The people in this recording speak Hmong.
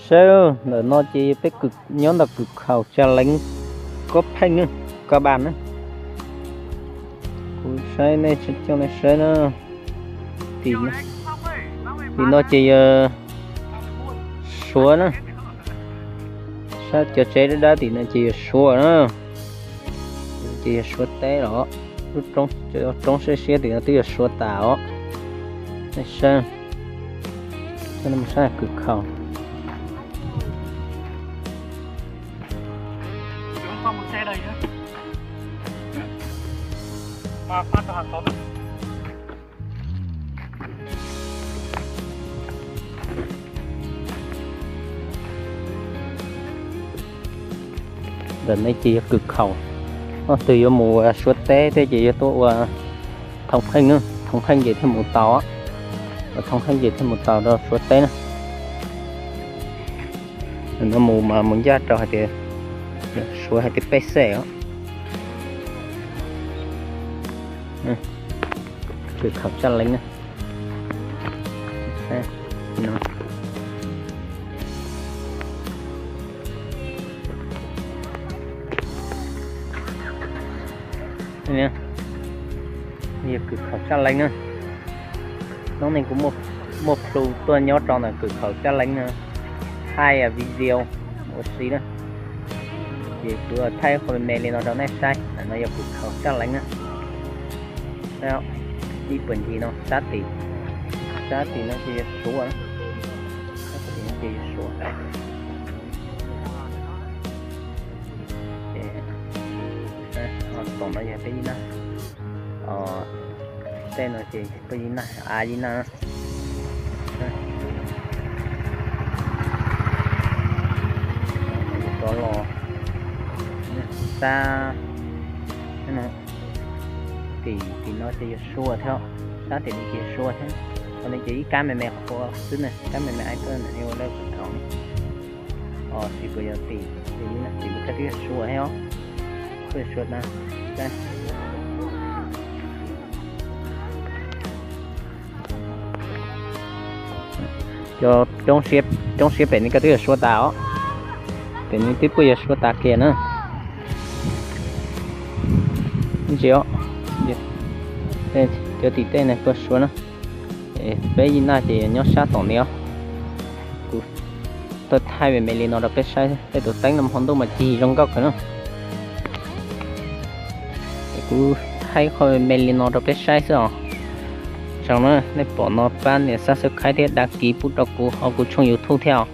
Saib, ntawm no ces peb nyob ntawm Kws Khaum Tsa Leev, Kob Pheej na, Kab Npas na. Kuv saib nej, coj nej saib na. Tim no ces yog Suav na. Saib cov tsev dawb dawb tim no ces yog Suav na. Ces yog Suav teb los, lub roob siab siab tim no twb yog Suav tas os. Nej saib, saib Kws Khaum. Ntawm no ces yog Kws Khaum. Ob tug yuav mus Suav teb thiab ces yuav tuaj ua Thoob Pheej, Thoob Pheej ces thiaj mus tau, ua Thoob Pheej ces thiaj mus tau rau Suav teb na. No mus mas mus ncaj rau hais tias Suav hais tias peb xees os. Kws Khaum Tsa Leev na. Yog Kws Khaum Tsa Leev na. Hnub no kuv muaj plhu tuaj nyob rau ntawm Kws Khaum Tsa Leev no, thaij video ua si na. Ces kuv thaij qhov me me li no rau nej saib. Ntawm no yog Kws Khaum Tsa Leev na. Ib puag ncig no sab tim, sab tim no ces yog Suav, sab tim no ces yog Suav. Tom no yog peb Yij Naj, tej no ces peb Yij Naj, av Yij Naj. Rov los sab tim, tim no ces yog Suav thiab, sab tim no ces yog Suav thiab. Qhov no ces ib kab me me qhuav xwb na, kab me me ais tuaj ntawm ua lawv Kws Khaum. Os, tsis puas yog tim, tim no ces kuj twb yog Suav thiab os, twb yog Suav na. Cov coob siab pem no ko twb yog Suav tas os, pem no twb kuj yog Suav tas kiag na. Ntsia, cov tim tej no kuj Suav na. Peb Yij Naj ces nyob sab tom no os. Kuv tuaj thaij me me li no rau peb saib, tej tus teeb no hmo ntuj mas cig zoo nkauj kawg na. Kuv thaij qhov me me li no rau peb saib xwb os. Tsaug na, nej pom no pab nias subscribe thiab đăng ký pub rau kuv hauv kuv tshooj YouTube thiab os.